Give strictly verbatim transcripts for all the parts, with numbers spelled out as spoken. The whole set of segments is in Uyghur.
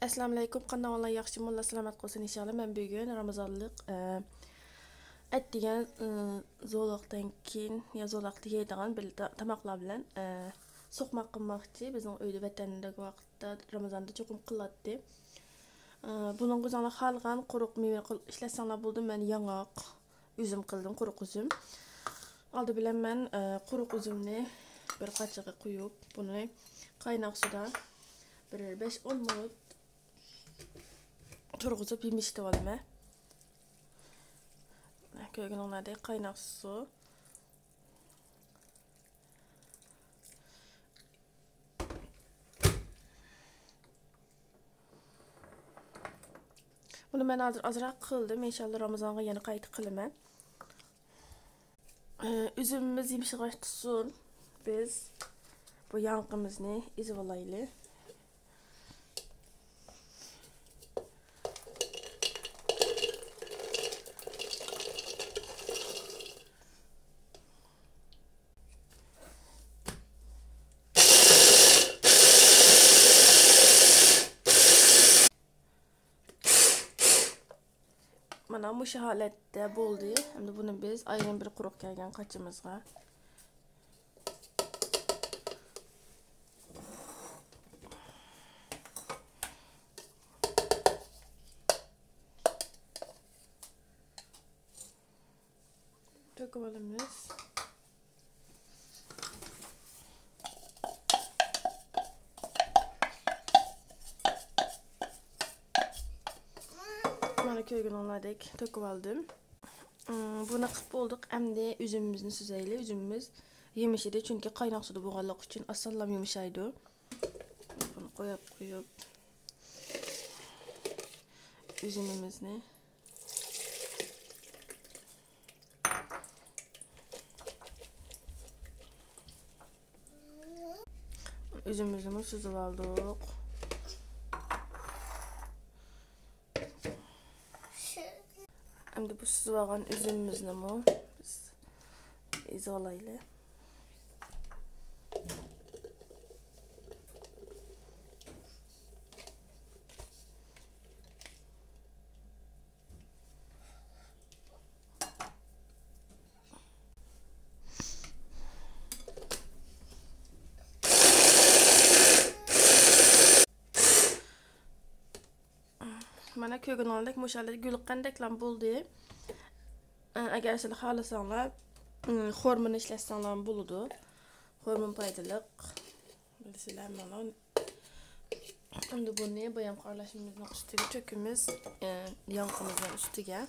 ئەسسالامۇئەلەيكۇم، قانداق ئەھۋاللار؟ ياخشىمۇ؟ ئاللا سالامەت قىلسۇن ئىنشاللا. مەن بۈگۈن رامىزانلىق، ئە، ئەتىگەن، ئە، زولاقتىن كېيىن يا زولاقتا يەيدىغان بىر تا-، تاماقلار بىلەن، ئە، سوقماق قىلماقچى. بىزنىڭ ئۆيدە ۋەتەندىكى ۋاقىتتا رامىزاندا چوقۇم قىلاتتى. ئە، بۇنىڭغا ئۆزۈڭلار خالىغان قۇرۇق مېۋە قىل-، ئىشلەتسەڭلار بولىدۇ. مەن ياڭاق، ئۈزۈم قىلدىم، قۇرۇق ئۈزۈم. ئالدى بىلەن مەن، ئە، قۇرۇق ئۈزۈمنى بىر قاچىغا قۇيۇپ، بۇنى قايناق سۇدا بىر بەش ئون مىنۇت تۇرغۇزۇپ يېمىشلىتىۋالىمەن. كۆرگىنىڭلاردەك قايناق سۇ. بۇنى مەن ھازىر ئازراق قىلدىم، ئىنشاللا رامىزانغا يەنە قايتا قىلىمەن. ئۈزۈمىمىز يېمىشلىغاچ تۇرسۇن، بىز بۇ ياڭىقىمىزنى ئېزىۋالايلى. مانا مۇشۇ ھالەتتە بولدى. ئەمدى بۇنى بىز ئايرىم بىر قۇرۇق كەلگەن قاچىمىزغا تۆكۈپ ئالىمىز. مانا كۆرگىنىڭلاردەك تۆكۈپ ئالدىم. ئىم، بۇنى قىلىپ بولدۇق. ئەمدى ئۈزۈمىمىزنى سۈزەيلى. ئۈزۈمىمىز يېمىشىدى، چۈنكى قايناق سۇدا بولغانلىقى ئۈچۈن ئاسانلا يۇمشايدۇ. بۇنى قويۇپ قويۇپ، ئۈزۈمىمىزنى ئۈزۈمىمىزنىمۇ سۈزۈپ ئالدۇق. ئەمدى بۇ سۈزۈپ ئالغان ئۈزۈمىمىزنىمۇ بىز ئېزىپ ئالايلى. مانا كۆرگىنىڭىزدەك مۇشۇ ھالەتتە گۈلقەندەكلا بولدى. ئەگەر سىلەر خالىساڭلار، خورمىنى ئىشلەتسەڭلارمۇ بولىدۇ. خورما پايدىلىق. بىلىسىلەر، مانا. ئەمدى بۇنى بايام قارلاشىمىزنىڭ ئۈستىگە تۆكىمىز، ئە، ياڭىقىمىزنىڭ ئۈستىگە.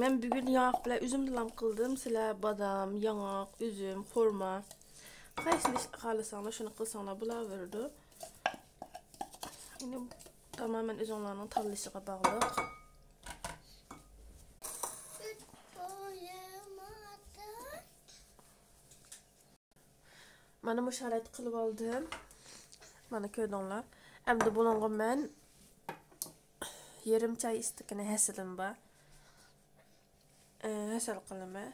مەن بۈگۈن ياڭاق بىلەن ئۈزۈم دولام قىلدىم. سىلەر بادام، ياڭاق، ئۈزۈم، خورما، قايسىنى خالىساڭلار، شۇنى قىلساڭلار بولاۋېرىدۇ. يەنى تامامەن ئۆزۈڭلارنىڭ تاللىشىغا باغلىق. مانا مۇشۇ ھالەتتە قىلىپ ئالدىم. مانا كۆردۈڭلار. ئەمدى بۇنىڭغا مەن يېرىم چاي ئىستىكىنى ھەسىلىم بار. ئە، ھەسەل قىلىمەن.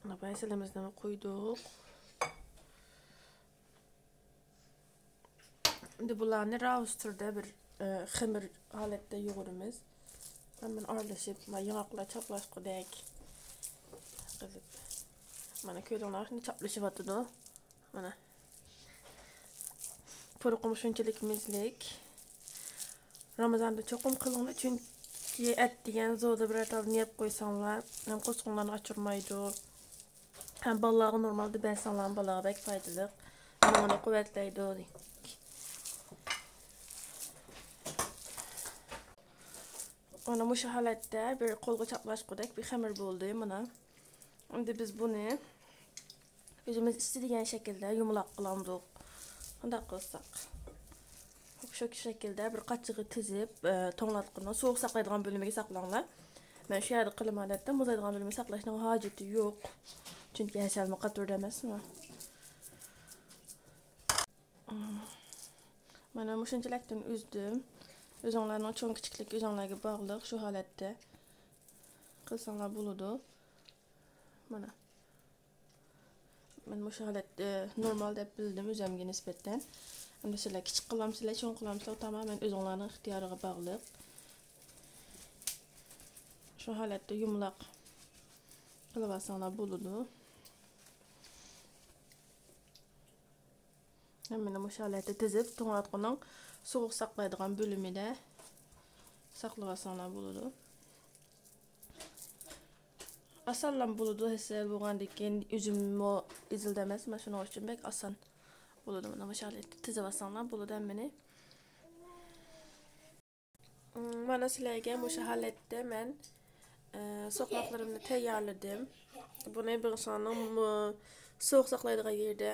مانا ھەسىلىمىزنى قۇيدۇق. ئەمدى بۇلارنى راۋۇس تۈردە بىر، ئە، خېمىر ھالەتتە يۇغۇرىمىز. ھەممىنى ئارىلىشىپ، مانا ياڭاقلار چاپلاشقۇدەك قىلىپ. مانا كۆردۈڭلار، شۇنداق چاپلىشىۋاتىدۇ. مانا. پۇرىقىمۇ شۇنچىلىك مېزىلىك. رامىزاندا چوقۇم قىلىڭلار، چۈنكى ئەتىگەن زودا بىرەر تالدىن يەپ قويساڭلار، ھەم قورسىقىڭلارنى ئاچۇرمايدۇ. ھەم بالىلارغا نورمالدا بەرسەڭلارمۇ بالىلارغا بەك پايدىلىق. ئۇنىڭ قۇۋۋەتلەيدۇ. مانا مۇشۇ ھالەتتە بىر قولغا چاپلاشقۇدەك بىر خېمىر بولدى، مانا. ئەمدى بىز بۇنى ئۆزىمىز ئىستىدىگەن شەكىلدە يۇمىلاق قىلامدۇق. شۇنداق قىلساق. شۇ شەكىلدە بىر قاچىغا تىزىپ، ئە، توڭلاتقۇنىڭ سوغۇق ساقلايدىغان بۆلۈمىگە ساقلاڭلار. مەن شۇ يەردە قىلىمەن، ئادەتتە مۇزلايدىغان بۆلۈمگە ساقلاشنىڭ ھاجىتى يوق. چۈنكى ھەسەلمۇ قاتۇردا ئەمەسمۇ. مانا مۇشۇنچىلىكتىن ئۈزدۈم. ئۆزۈڭلارنىڭ چوڭ كىچىكلىكى ئۆزۈڭلارغا باغلىق، شۇ ھالەتتە قىلساڭلار بولىدۇ. مانا. مەن مۇشۇ ھالەتتە نورمال دەپ بىلدىم ئۆزۈمگە نىسبەتەن. ئەمدى سىلەر كىچىك قىلامسىلەر، چوڭ قىلامسىلەر، تامامەن ئۆزۈڭلارنىڭ ئىختىيارىغا باغلىق. شۇ ھالەتتە يۇمىلاق قىلىۋالساڭلار بولىدۇ. ھەممىنى مۇشۇ ھالەتتە تىزىپ، توڭلاتقۇنىڭ سوغۇق ساقلايدىغان بۆلۈمىدە ساقلىۋالساڭلار بولىدۇ. ئاسانلا بولىدۇ، ھەسسىلەر بولغاندىن كېيىن ئۈزۈممۇ ئېزىلدى ئەمەس، مانا شۇنىڭ ئۈچۈن بەك ئاسان بولىدۇ. مانا مۇشۇ ھالەتتە تىزىۋالساڭلار بولىدۇ ھەممىنى. مانا سىلەرگە مۇشۇ ھالەتتە مەن، ئە، سوقماقلىرىمنى تەييارلىدىم. بۇنى بىر ئىنساننىڭ، مۇ-، سوغۇق ساقلايدىغان يېرىدە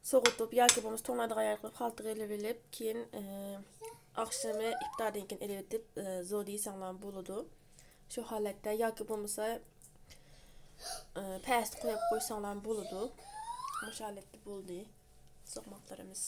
سوغۇتۇپ ياكى بولمىسا توڭلايدىغان يەرگە قىلىپ خالتىغا ئېلىۋېلىپ، كېيىن، ئە، ئاخشىمى ئىپتاردىن كېيىن ئېلىۋېتىپ، ئە، زوردا يېسەڭلارمۇ بولىدۇ. شۇ ھالەتتە ياكى بولمىسا، ئە، پەستە قويۇپ قويساڭلارمۇ بولىدۇ. مۇشۇ ھالەتتە بولدى سوقماقلىرىمىز.